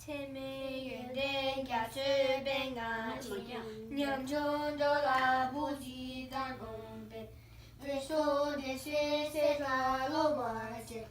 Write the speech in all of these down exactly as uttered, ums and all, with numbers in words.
ཚད་མེད་ཡོན་ཏན་རྒྱ་མཚོའི་དཔལ་མངའ་ཞིང་། ཉམ་ཆུང་འགྲོ་ལ་བུ་གཅིག་ལྟར་དགོངས་པའི། བོད་སོག་སྡེ་སྲིད་སྲས་ལ་སློབ་པར་བྱེད།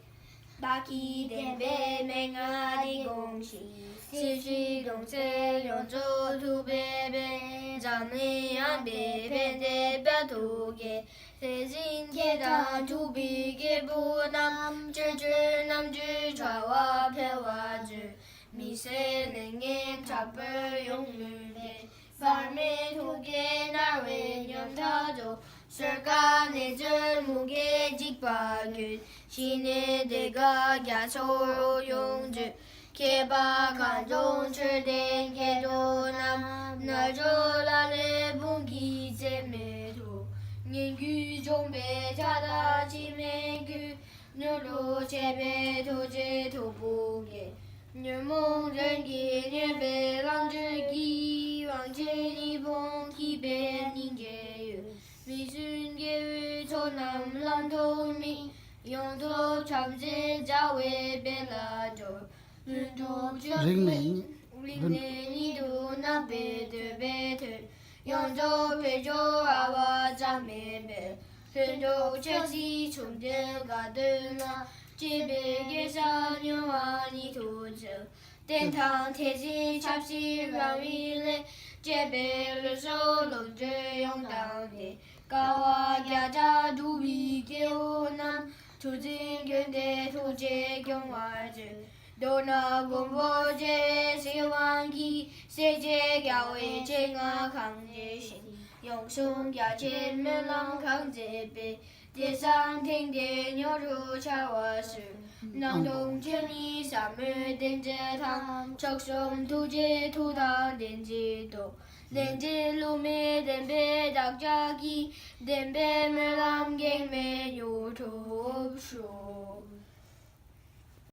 བདག་གིས་བསྟན་པའི་མན་ངག་འདི་དགོངས་ཤིང་། སྲིད་ཞིའི་གདུང་སེལ་ཡོངས་རྫོགས་ཐུབ་པའི་དཔལ། འཛམ་གླིང་ཡངས་པའི་ཕན་བདེའི་དཔལ་དུ་རྒྱས། དེ་བཞིན་ཁྱེད་དང་ཐུབ་པའི་སྐྱེས་བུ་རྣམས། ཕྱོགས་བཅུའི་རྣམ་འཕྲུལ་དྲ་བ་འཕེལ་བར་མཛོད། མི་བསད་ལས་ངན་དྲག་པོས་ཡོང་མུན་པའི། བར་མའི་ཐུགས་བསྐྱེད་རྣ་བའི་ཉམ་ཐག་རྫོགས། གསོད་དཀའ་ནད་མཚོན་མུ་གེའི་འཇིགས་པ་ཀུན། ཞི་གནས་བདེ་དགའ་རྒྱ་མཚོར་ཡོངས་མཛོད། མཁས་པ་མཁའ་འགྲོ་ཆོས་ལྡན་སྐྱེ་གདུང་རྣམས། རྣལ་འབྱོར་ལ་ལས་འབུམ་གྱིས་ཚད་མེད་ཐུགས། སྙན་བརྒྱུད་འབྱུང་པོའི་ཆ་དང་འཆི་མེད་སྐུ། མྱུར་དུ་ཆེ་བའི་ཐུགས་རྗེ་ཐོབ་པོ་གེ། ཉོན་མོངས་གདོན་གྱིས་མྱོས་པའི་ལམ་འགྲོ་གི། དབང་ཆེན་གཉིས་ཕུང་འཁྱུད་པའི་སྙིང་རྗེའི་འོད། མི་བསྲུན་དགེ་བའི་ཚོགས་རྣམས་ལམ་མཐོང་མི། ཡོངས་རྫོགས་བྱམས་བརྩེའི་རྩ་བའི་དཔལ་ལ་སྦྱོར། ལྷུན་གྲུབ་ཆོས་རིང་ནས་རིང་ནས་ཉིད་དུ་བརྣག་པའི་འདོད་པའི་དོན། ཡོངས་རྫོགས་བོད་ལྗོངས་ཨ་བ་རྩ་མེད་པའི། ལྷུན་གྲུབ་ཆོས་སྲིད་ཆུབ་འབྲེལ་དགའ་སྟོན་ལ། གཅེས་པའི་དགེ་རྩ་མྱུར་བ་ཉིད་དུ་བྱེད། བསྟན་དང་ཐེག་ཆེན་ཆབ་སྲིད་རང་བའི་ལས། གཅེས་པའི་ལུས་སྲོག་བློ་གྲོས་ཡོངས་བཏང་སྟེ། དཀའ་བ་བརྒྱ་ཕྲག་སྒྲུབ་པའི་སྐྱེ་བོ་རྣམས། ཐུགས་བརྩེ་མགོན་དེ་ཐུགས་རྗེས་སྐྱོང་བར་མཛོད། མདོར་ན་མགོན་པོ་རྗེ་བཙུན་བྱེ་བ་གཉིས། སྲས་བཅས་རྒྱལ་བའི་སྤྱན་སྔར་གང་མཛེས་ཤིང་། ཡང་ཟུང་རྒྱ་ཆེར་སྨོན་ལམ་གང་མཛད་པའི། དེ་སང་ཐེངས་འདིར་མྱུར་དུ་འཆར་བར་ཞུ། སྣང་སྟོང་ཆོས་ཉིད་ཟབ་མོའི་བསྟན་བཅོས་དང་། མཆོག་གསུམ་ཐུགས་རྗེའི་མཐུ་དང་ལྡན་ཅིང་སྟོབས། ལས་འབྲས་བསླུ་མེད་བདེན་པའི་བདག་ཅག་གི། བདེན་པའི་སྨོན་ལམ་གེགས་མེད་མྱུར་ཐོབ་ཤོག།